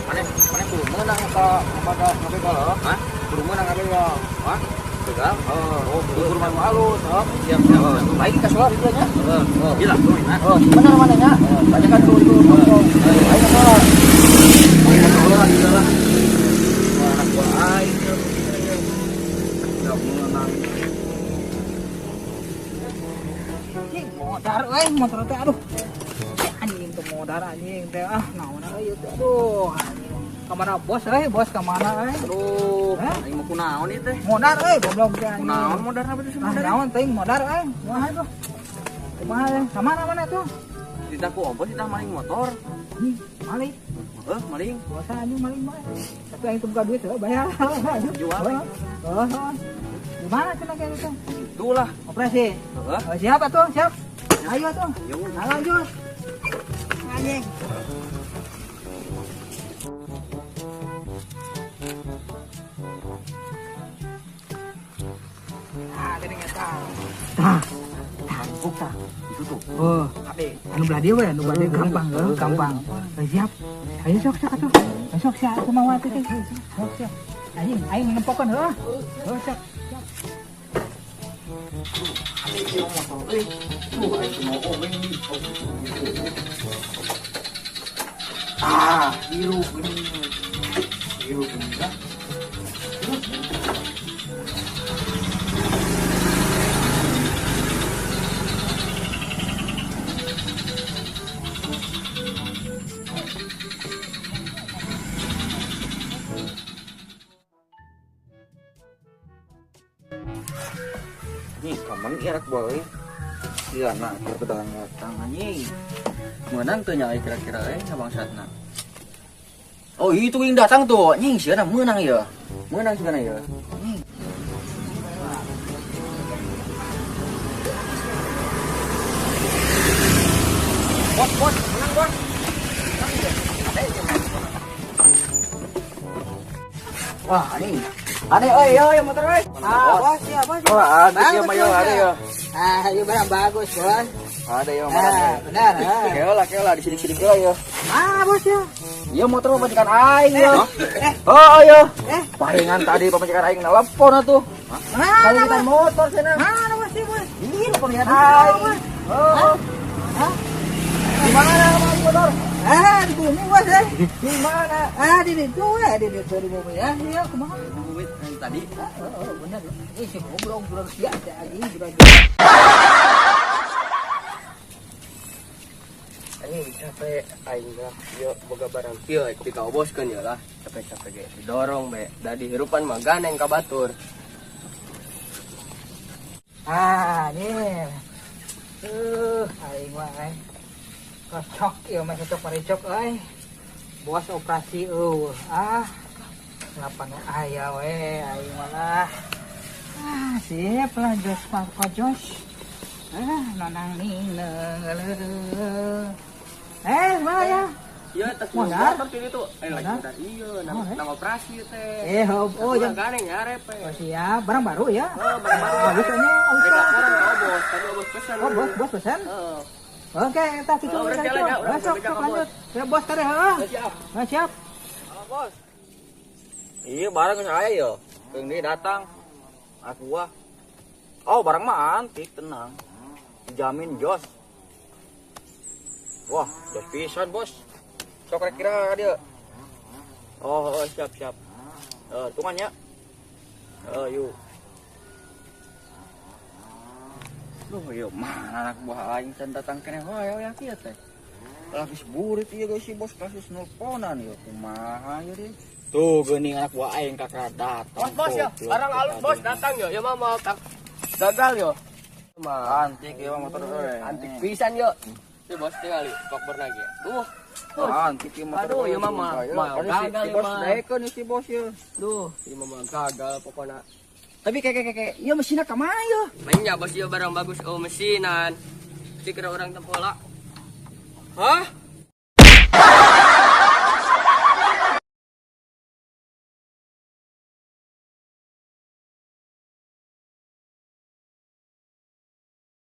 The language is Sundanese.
Mana mana kudu meunang ka pada ngabegal heuh? Hah? Kudu meunang ngabegal. Hah? Begal? Oh, kudu mah halus, heuh. Siap, siap. Baik ka solar ieu nya. Heeh. Gila, tuh nya. Oh, bener mana nya? Banyak kan tuh itu ngomong. Ayo ka solar. Ayo ka solar ieu lah. Wah, anak gua aing enggak meunang. Anjing modar euy motor teh aduh. Anjing tuh modar anjing teh ah naon euy teh aduh anjing. Kamana bos euy bos kamana euy? Aduh, aing mah kunaon ieu teh? Modar euy goblok teh anjing. Kunaon modarna beuh Ah naon teuing modar euy. Kumaha tuh? Kumaha euy? Kamana mana tuh? Ditah ku obos ditah maling motor. Anjing, maling. Heuh, maling. Puasa anjing maling mah. Tapi aing teu boga duit heuh bayar. Jual. Heeh. Gimana cenah kayak gitu? Itulah. Operasi. Heeh. Oh, siap atuh, siap. Ayo atuh. Yo. Nah, lanjut. Anjing. Ah, gini eta. Tah, tah, tah. Itu tuh. Oh, Ade. Anu belah dieu we, anu belah dieu gampang, heuh, gampang. Eh, siap. Ayo sok sok atuh. Ayo sok siap kumaha teh. Sok siap. Anjing, aing nempokeun heuh. Heuh, sok. Ah, biru gini. Biru gini. Nih, kaman irak boy. Iya, nah, kita datang anjing. Menang tuh nyai kira-kira bangsatna. Oh, itu yang datang tuh. Anjing, sia menang ya. Menang sih ya. Anjing. Bos, bos, menang, bos. Wah, anjing. Ade, oi, yo, motor, oi. Ah, bos, ya, bos. Oh, ada ya, Bagus, yo, ada ya. Ah, iya barang bagus, bos. Ada ya, Ah, benar. Ah. Keolah, di sini-sini keolah ya. Ah, bos ya. Iya motor pamajikan aing ya. Oh, iya. Palingan tadi pamajikan aing nelpon atuh. Mana, Kali kita motor cenah. Mana bos sih, bos? Iya, pamajikan aing. Oh. Hah? Di mana kemarin motor? Ah, di bumi bos eh. Di mana? Ah, di situ eh, di situ di bumi ya. Iya, kumaha? Di bumi yang tadi. Oh, benar. Ini si goblok budak sia teh anjing budak. Anjing capek aing lah ieu boga barang kieu dikaoboskeun ieu lah capek-capek ge didorong be da dihirupan mah ganeng ka batur. Ah, nih. Aing mah euy. Kocok ieu mah cocok parecok euy. Bos operasi eueuh. Ah. Ngapa nu aya we aing mah lah. Ah, sip lah jos pak jos. Ah, nonang nineng. Mana ya? Iya, tas Modar. motor ini tuh. Lagi Modar. modar. Iya, Oh, eh. nang operasi teh. Oh, yang yang ganeng ya repe. Oh, siap, barang baru ya. Oh, barang baru. Bagus ini. Rek laporan ke bos, tadi bos pesan. Oh, bos, bos pesan. Heeh. Oke, kita cucu Oh, kita udah cucu. jalan ya, udah Besok, udah sok ke lanjut. Ya, bos kare, heeh. Siap. Nah, siap. Halo, bos. Iya, barang ke saya yo. Keung deui datang. Aku wah. Oh, barang mah antik, tenang. Dijamin jos. Wah, jos pisan, bos. Sok kira-kira dia. Oh, oh, siap, siap. Hitungan ya. Oh, yuk. Duh, yuk mana anak buah aing can datang keneh wae ya kieu teh. Lagi burit ieu guys si bos kasus nelponan ieu kumaha ieu deui. Tuh geuning anak buah aing kakak datang. Bos, bos ya, barang alus bos datang yo. Ya mah mau tak gagal yo. Mah Antik ieu motor euy. antik pisan yo. Si bos tinggal koper lagi. Duh. Antik ieu motor. Aduh, ieu mah mah gagal si ieu bos mah. daekeun si bos ieu. Duh, ieu mah gagal pokona. Tapi kayak ieu mesinna ka mana ieu? Mainnya bos ieu barang bagus oh mesinan. Dikira orang tempola. Hah?